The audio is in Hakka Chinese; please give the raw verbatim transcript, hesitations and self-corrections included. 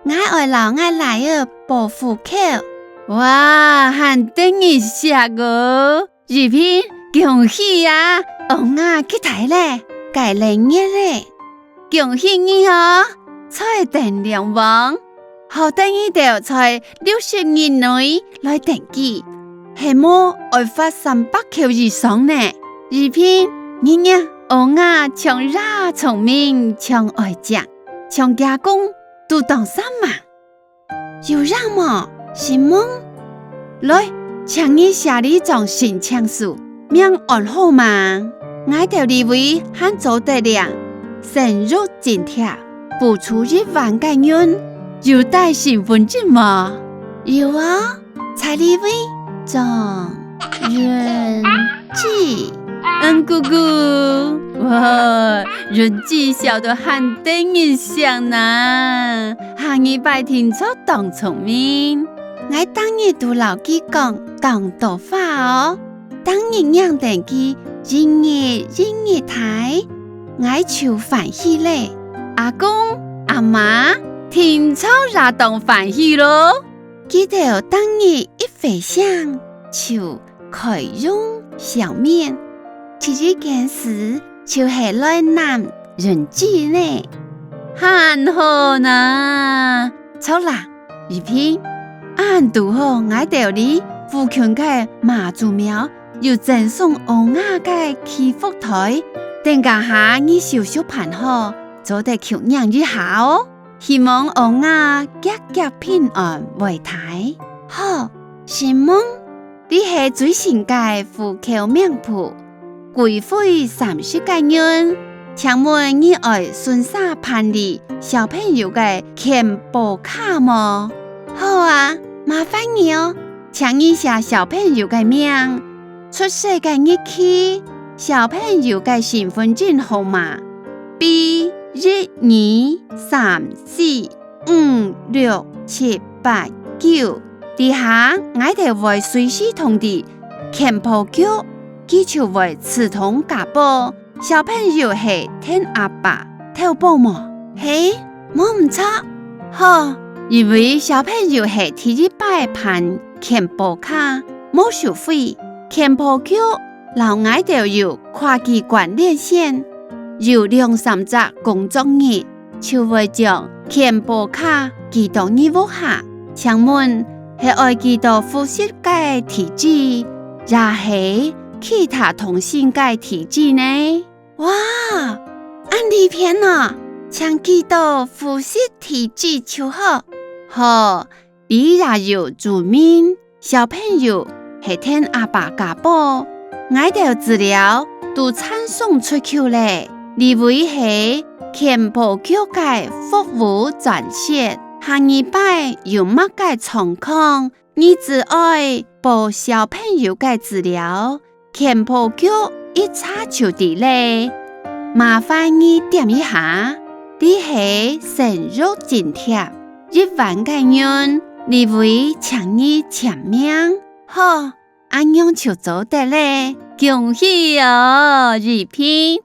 ，𠊎愛摎𠊎倈仔報戶口。哇，還得人惜哦！ 怡萍，恭喜啊！孲仔及大了，該輪月了！恭喜你哦！在登龍王，好得你兜在六十日內來登記，係無愛罰三百箍以上呢！怡萍，你若孲仔像爺聰明，像哀靚，像厥公都當煞猛！ 有影無？承蒙！來，請你寫這張申請書，名安好嗎？𠊎兜這位還做得領生育津貼，補助一萬個銀，有帶身分證無？有啊，在這位，張潤智。嗯，姑姑，哇，潤智笑到還得人惜呢！ 下二擺定著當聰明。𠊎逐日都摎佢講當多話哦，逐日䀴等佢一日一日大，𠊎就歡喜了。阿公、阿媽，定著也當歡喜囉！佢兜逐日一回醒，就 開容笑面。第一件事就係來揇潤智呢。還好哪！著啦，怡萍，恁堵好𠊎兜這附近个媽祖廟有贈送孲仔个祈福袋，等加下你手續辦好，做得去䀴一下哦。 希望孲仔遽遽平安會大。好，承蒙！這係最新个戶口名簿，規費三十個銀。請問你愛順續辦理小朋友个健保卡無？好啊，麻煩你哦！請你寫小朋友个名、出世个日期、小朋友个身分證號碼、B一二三四 五六七八九。這下𠊎兜會隨時通知健保局，佢就會自動加保。小朋友係跈阿爸投保無？係，無毋著。好，因為小朋友係第一擺辦健保卡，無收費。健保局摎𠊎兜有跨機關連線，有兩三隻工作日 就會將健保卡寄到你屋下。請問係愛寄到戶籍个地址，也係其他通訊个地址呢？哇，恁利便啊！請寄到戶籍地址就好。好，這也有註明 小朋友係跈阿爸加保，𠊎兜資料都傳送出去了。這位係健保局个服務專線，下二擺有麼个狀況，你只愛報小朋友个資料，健保局一查就知了。麻煩你點一下，這係生育津貼， 一萬個銀，這位請你簽名。好，恁樣就做得了，恭喜哦，怡萍！